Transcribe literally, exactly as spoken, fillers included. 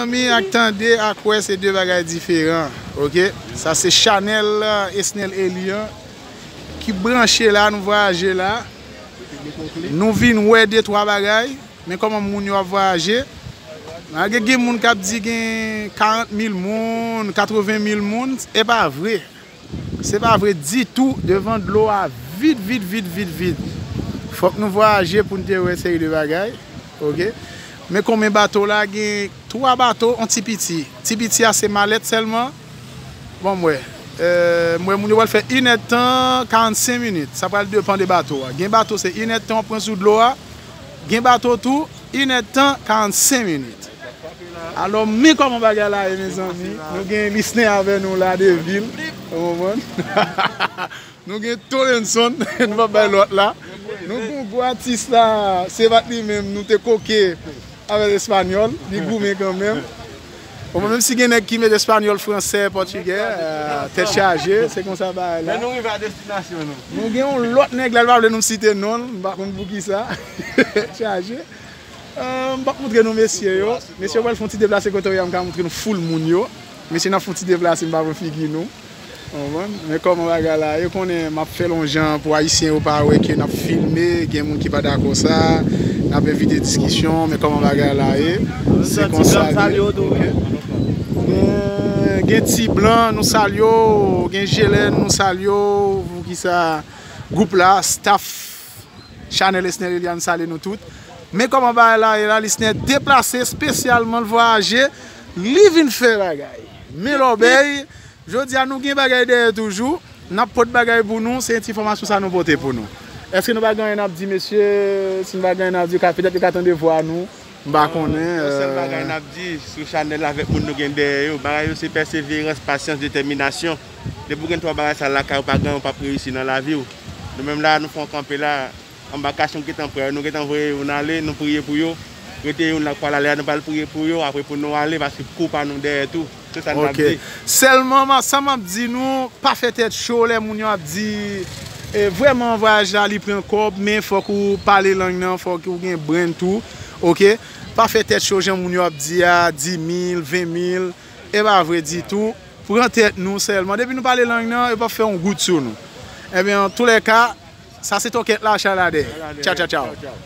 Zanmi, ak tande, ak wè, se de bagay diferan, oke? Sa se chanèl, euh, Esnel Elian ki branche la, nou vwayaje la. Nou vin wè de twa bagay, men kòman moun yo ap vwayaje. Malgre gen moun k ap di gen karant mil moun, katreven mil moun, e pa vre. Se pa vre ditou, devan dlo a vid, vid, vid, vid, vid. Fòk nou vwayaje pou n te wè seri de bagay, oke? Men konbyen bato la, gen twa bato, on ti piti. Ti piti a se malèt sèlman. Bon, m wè. Euh, m wè moun yo pral fè inèdtan, karannsenk minit. Sa pral depann de bato a. Gen bato se inèdtan w pran sou dlo a. Gen bato tou, inèdtan, karannsenk minit. Alò, men kòman bagay la ye, mezanmi. Nou gen Lisnen avè nou la, de vil. Ou konprann? Nou gen Tolenson, nou p ap bay lòt la. Nou gen gwo atis la, se pa t li menm, nou te koke avèk espanyòl, li goumen kanmenm. Bon, menm si gen nèg ki met espanyòl, fransè, pòtigè, euh, tèt chaje, se konsa bagay la. Men nou rive a destinasyon nou. Nou gen yon lòt nèg la, li pa vle nou site non l, m pa konn poukisa. Tèt chaje. Euh, m p ap montre nou mesye yo. Mesye yo pral fè yon ti deplase kote yo ye a, m ka montre nou foul moun yo. Mesye n ap fè yon ti deplase, m pa wè figi nou. Ou konprann? Men kòman bagay la ye, konnen m ap fè l yon jan pou Ayisyen yo pa wè ke n ap filme, gen moun ki pa dakò sa, n ap evite diskisyon, men kòman bagay la ye, se konsa li ye. Gen, gen Ti Blan, nou salye w, gen Jelèn, nou salye w, poukisa gwoup la, staff Chanèl Esnel Elian, salye nou tout. Men kòman bagay la ye la, Lisnen deplase espesyalman, l vwayaje, li vin fè bagay. Men lòbèy, jodi a nou gen bagay dèyè toujou, n ap pot bagay pou nou, se ti enfòmasyon sa nou pote pou nou. Èske nou pa gen anyen n ap di, mesye? Si nou pa gen anyen n ap di, ka, petèt yo ka tande vwa nou, m pa konnen. Yon sèl bagay n ap di sou chanèl avèk moun nou gen dèyè yo, bagay yo se pèseverans, pasyans, detèminasyon. Depi w gen twa bagay sa lakay ou, pa gen, ou p ap reyisi nan lavi w. Nou menm la, nou fè yon kanpe la, anbakasyon ki gentan prè yo, nou gentan voye youn ale, nou priye pou yo. Rete youn la k pral ale a, nou pral priye pou yo, apre pou nou ale, paske kou pa nou dèyè tou. Se sa n t ap di. Sèlman, sa m ap di nou, pa fè tèt cho lè moun yo ap di, e, vrèman, vwayaj la, li pran kòb, men fòk ou pale lang nan, fòk ou gen brenn tou, oke? Pa fè tèt cho jan moun yo ap di a, dis mil, ven mil, e pa vre ditou. Pran tèt nou sèlman. Depi nou pale lang nan, yo p ap fè yon gout sou nou. Ebyen, antoulèka, sa se tòkèt la, chay la dèyè. Tchaw, tchaw, tchaw.